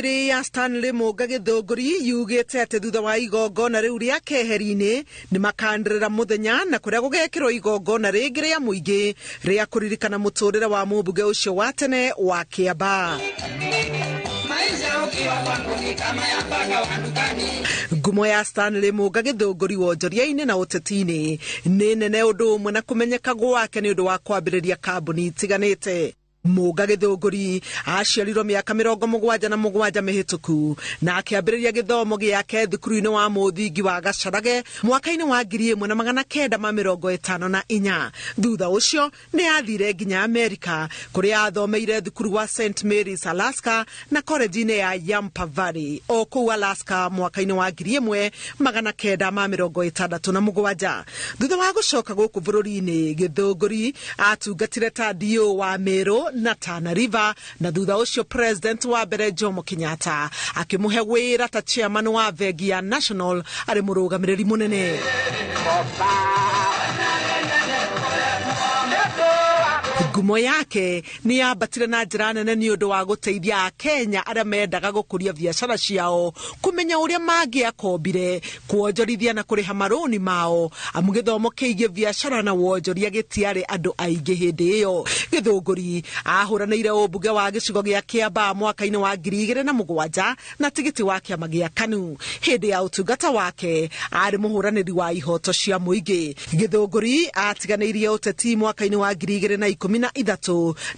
Bamĩrĩ ya Stanley Mũnga Gĩthũngũri yugĩte atĩ thutha wa igongona rĩu rĩa keheri-inĩ nĩ makanĩrĩra mũthenya na kũrĩa gũgekĩrwo igongona rĩngĩ rĩa mũingĩ rĩa kũririkana mũtũrĩre wa mũmbunge ũcio wa tene wa Kĩambaa. Ngumo ya Stanley Mũnga Gĩthũngũri wonjoria-inĩ na ũteti-inĩ nĩ nene ũndũ ũmwe na kũmenyeka gwake nĩ ũndũ wa kwambĩrĩria kambuni itiganĩte. Mũnga Gĩthũngũri aciarirwo mĩaka 77 mĩhĩtũku na akĩambĩrĩria gĩthomo gĩake thukuru-inĩ wa mũthingi wa Gacarage mwaka-inĩ wa 1954. Thutha ũcio nĩ athire nginya Amerika kũrĩa athomeire thukuru wa St Mary's Alaska na koreji-inĩ ya Yampa Valley o kũu Alaska mwaka-inĩ wa 1967. Thutha wa gũcoka gũkũ bũrũri-inĩ, Gĩthũngũri atungatire ta DO wa Meru na Tana River, na thutha ũcio president wa mbere Jomo Kenyatta akĩmũhe wĩra ta chairman wa bengi ya National arĩ mũrũgamĩrĩri mũnene. Ngumo yake nĩ yambatire na njĩra nene nĩ ũndũ wa gũteithia Akenya arĩa mendaga gũkũria biacara ciao kũmenya ũrĩa mangĩakombire, kuonjorithia na kũrĩha marũni mao, amu gĩthomo kĩgiĩ biacara na wonjoria gĩtiarĩ andũ aingĩ hĩndĩ ĩyo. Gĩthũngũri ahũranĩire ũmbunge wa gĩcigo gĩa Kĩambaa mwaka-inĩ wa 2007 na tigiti wa kĩama gĩa KANU. Hĩndĩ ya ũtungata wake arĩ mũhũranĩri wa ihoto cia mũingĩ. Gĩthũngũri atiganĩirie ũteti mwaka-inĩ wa 2013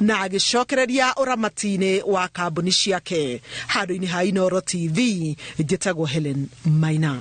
na agĩcokereria ũramati-inĩ wa kambuni ciake. Handũ-inĩ ha Inooro TV, njĩtagwo Helen Maina.